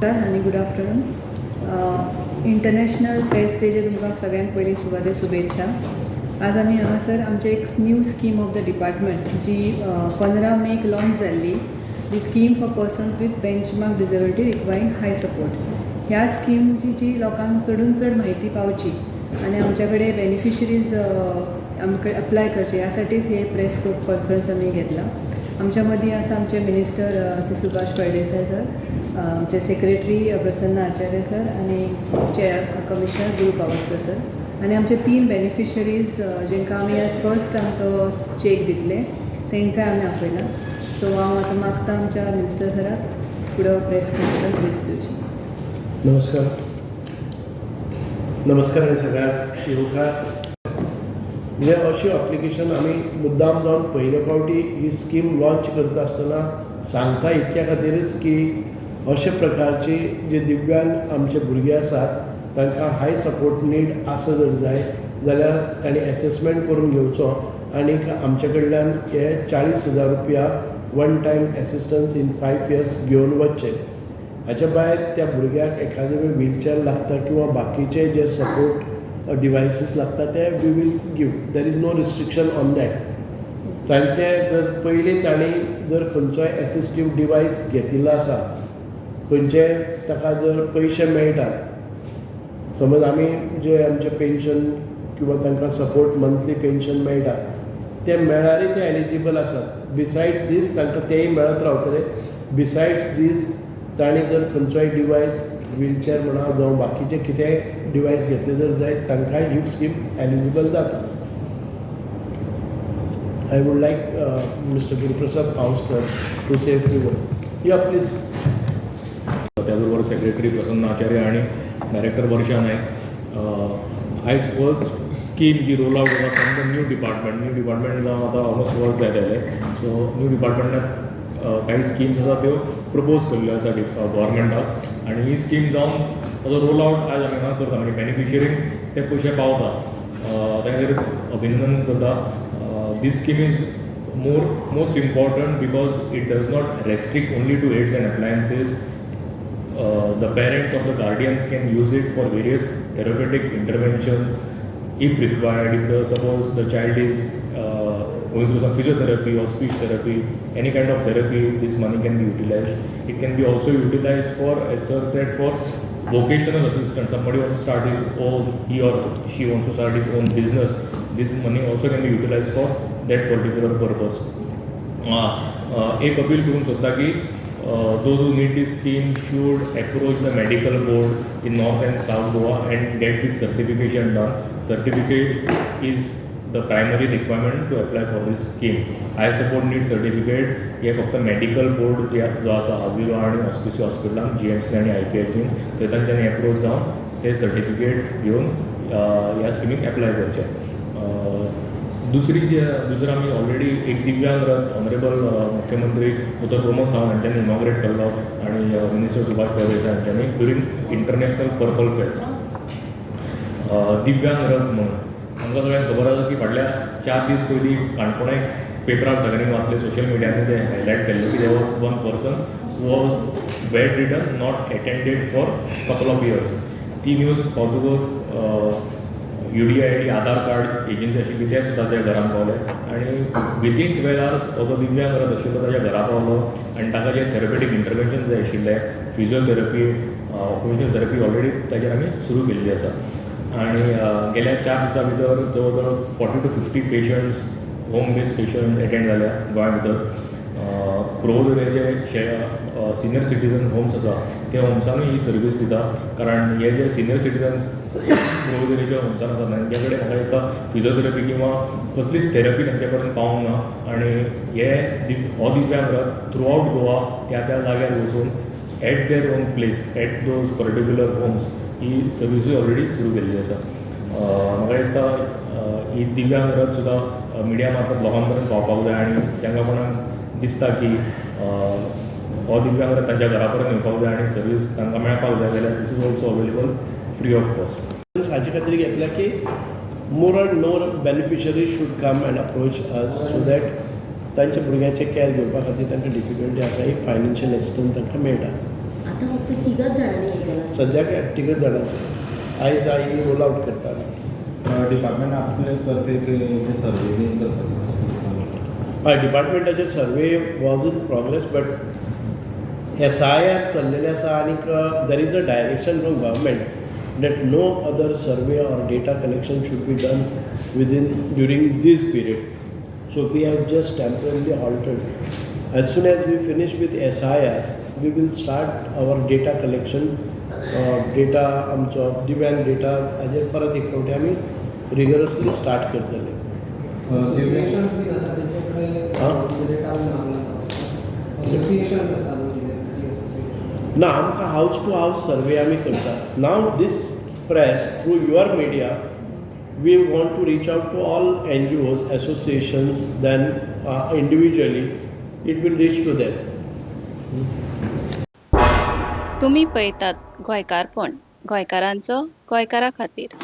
आनी good afternoon. International press डेचे तुमकां सगळ्यांत पयलीं सुरवाते शुभेच्छा. आज आमी हांगासर आमचे एक new scheme of the department जी 15 मेक लॉन्च जाल्ली, the scheme for persons with benchmark disability requiring high support, ह्या स्किमची जी लोकांक चडून चड म्हायती पावची आनी आमच्या कडेन बेनिफिशरीज आमकां अप्लाय करचे, ह्या साठीच हे प्रेस कॉन्फरन्स आमी घेतला. आमच्या मदीं आसा आमचे मिनिस्टर श्री सुभाष फळदेसाय सर, आमचे सेक्रेटरी प्रसन्न आचार्य सर आनी चेअर कमिशनर गुरू पावसकर सर आनी आमचे तीन बेनिफिशरीज जेंकां आमी आज फर्स्ट आमचो चेक दितले, तांकां आमी आपयला. सो हांव आतां मागता आमच्या मिनिस्टर सराक फुडें प्रेस कॉन्फरन्स ब्रीफ दिवची. नमस्कार, नमस्कार आनी सगळ्यांक येवकार. म्हणजे अशी अप्लिकेशन आमी मुद्दाम जावन पयले फावटी ही स्कीम लॉंच करता आसतना सांगता इतक्या खातीरच की अशे प्रकारची जे दिव्यांग आमचे भुरगे आसात, तांकां हाय सपोर्ट नीड आसा जर जाय जाल्यार तांणी एसेसमेंट करून घेवचो आनीक आमचे कडल्यान हे 40,000 रुपया one time assistance in 5 years घेवन वचचे. हाच्या भायर त्या भुरग्याक एखादे वेळ व्हीलचॅर लागता किंवा बाकीचे जे सपोर्ट डिवायसीस लागता ते we will give. There is no restriction on that. तांचे जर पयलीं तांणी जर खंयचोय एसिस्टीव डिवायस घेतिल्लो आसा, खंयचे ताका जर पयशे मेळटात, समज आमी जे आमचे पेन्शन किंवा तांकां सपोर्ट मंथली पेन्शन मेळटा, ते मेळ्ळ्यारय ते एलिजिबल आसात. बिसायड्स दीस तांकां तेय मेळत रावतले. बिसायड्स दीस तांणी जर खंयचोय डिवायस, व्हीलचॅर म्हणा जावं बाकीचे कितेंय डिवायस घेतले जर जायत, तांकांय ही स्कीम एलिजिबल जाता. I would like Mr. Guruprasad Pawaskar to say few word. Yeah, please. त्याचबरोबर सेक्रेटरी प्रसन्न आचार्य आणि डायरेक्टर वर्षा नायक. आयज फर्स्ट स्कीम जी रोल आउट जाता from the new department. New department जावन आतां ऑलमोस्ट वर्स जायत आयलें. सो न्यू डिपार्टमेंटात काही स्किम्स आसा, त्यो प्रपोज केल्ल्यो आसा गव्हर्मेंटाक आनी ही स्कीम जावन ताजो रोल आउट आयज आमी हांगा करता, म्हणजे बेनिफिशरींक ते पयशे पावता. त्या खातीर अभिनंदन करता. This scheme is more most important because it does not restrict only to aids and appliances. The parents or the guardians can use it for various therapeutic interventions if required. If the suppose the child is going through some physiotherapy or speech therapy, any kind of therapy, this money can be utilized. It can be also utilized for, as sir said, for vocational assistance. Somebody wants to start his own, he or she wants to start his own business, this money also can be utilized for that particular purpose. एक appeal करूंक सोदता की those who need this scheme should approach the medical board in North and South Goa and get this certification done. Certificate is the primary requirement to apply for this scheme. High support need certificate हे फक्त medical board जे जो आसा आजिलो आनी ऑस्पिसियो हॉस्पिटलान, GMC आनी आयपीएचीन, थंय तांच्यांनी approach जावन ते सर्टिफिकेट घेवन ह्या स्किमीक एप्लाय करचें. दुसरी जी दुसरो आमी ऑलरेडी एक दिव्यांग रथ ऑनरेबल मुख्यमंत्री दोतोर प्रमोद सावंत हांच्यांनी इनॉग्रेट केल्लो आनी मिनिस्टर सुभाष प्रभुदेसाय हांच्यांनी ड्युरींग इंटरनॅशनल पर्पल फेस्ट, दिव्यांग रथ म्हणून. आमकां सगळ्यांक खबर आसा की फाटल्या 4 दीस पयलीं काणकोणा एक पेपरार सगळ्यांनी वाचले, सोशल मिडियांनी ते हायलायट केल्ले की there was one person was bedridden, not attended for couple of years. ती न्यूज पावतकूच यूडीआयडी, आधार कार्ड एजन्सी आशिल्ली, ते सुद्दां त्या घरान पावले आनी विदीन 12 आवर्स हो जो दिव्यांग रथ आशिल्लो ताच्या घरा पावलो आनी ताका जे थेरपेटीक इंटरवेन्शन जाय आशिल्लें, फिजियोथेरपी, ऑक्युपेशनल थेरपी, ऑलरेडी ताजेर आमी सुरू केल्ली आसा. आनी गेल्या 4 दिसां भितर जवळ जवळ 40 to 50 patients, home based patient attend जाल्या गोंया भितर. प्रोवोदोऱ्याचे शे सिनियर सिटीजन होम्स आसा, त्या होम्सानूय ही सर्वीस दिता, कारण हे जे सिनियर सिटीजन्स प्रोवोदोरेच्या होम्सान आसा, तांचे कडेन म्हाका दिसता फिजियोथेरपी किंवा कसलीच थेरपी तांचे पर्यंत पावूंक ना. आनी हे हो दिव्यांग रथ थ्रू आवट गोवा त्या त्या जाग्यार वचून at their own place, at those particular homes, ही सर्विसूय ऑलरेडी सुरू केल्ली आसा. म्हाका दिसता ही दिव्यांग रथ सुद्दां मिडिया मार्फत लोकां पर्यंत पावपाक जाय आनी तांकां कोणाक दिसता की हो दिव्यांग रथ तांच्या घरा पर्यंत येवपाक जाय आनी सर्वीस तांकां मेळपाक जाय जाल्यार this is also available free of cost. हाजे खातीर घेतल्या की more and more beneficiaries should come and approach us, so that तांच्या भुरग्यांचे कॅर घेवपा खातीर तांकां डिफिकल्टी आसा, एक फायनान्शियल एसिस्टन्स तांकां मेळटा. आतां फक्त तिगाच जाणांनी हें केलां. सद्याक तिगच जाणांचे आयज I roll out करता आमी. डिपार्टमेंट आपले तर्फे सर्वे बीन करपाचें? हय, डिपार्टमेंटाचे survey was in progress, but SIR चल्लेलें आसा आनीक there is a direction from government that no other survey or data collection should be done within during this period. So we have just temporarily halted. As soon as we finish with SIR, we will start our data collection. Data आमचो दिव्यांग data हाजेर परत एक फावटी आमी rigorously start करतले. Associations बीन आसा तेंचे कडेन? हा? डेटा बीन मागला? असोसिएशन्स आसता न्हू कितें असोसिएशन? ना, आमकां हावस टू हावस सर्वे आमी करतात. Now this press, through your media, we want to reach out to all NGOs, associations, then individually it will reach to them. तुमी पळयतात गोंयकारपण, गोंयकारांचो गोंयकारा खातीर.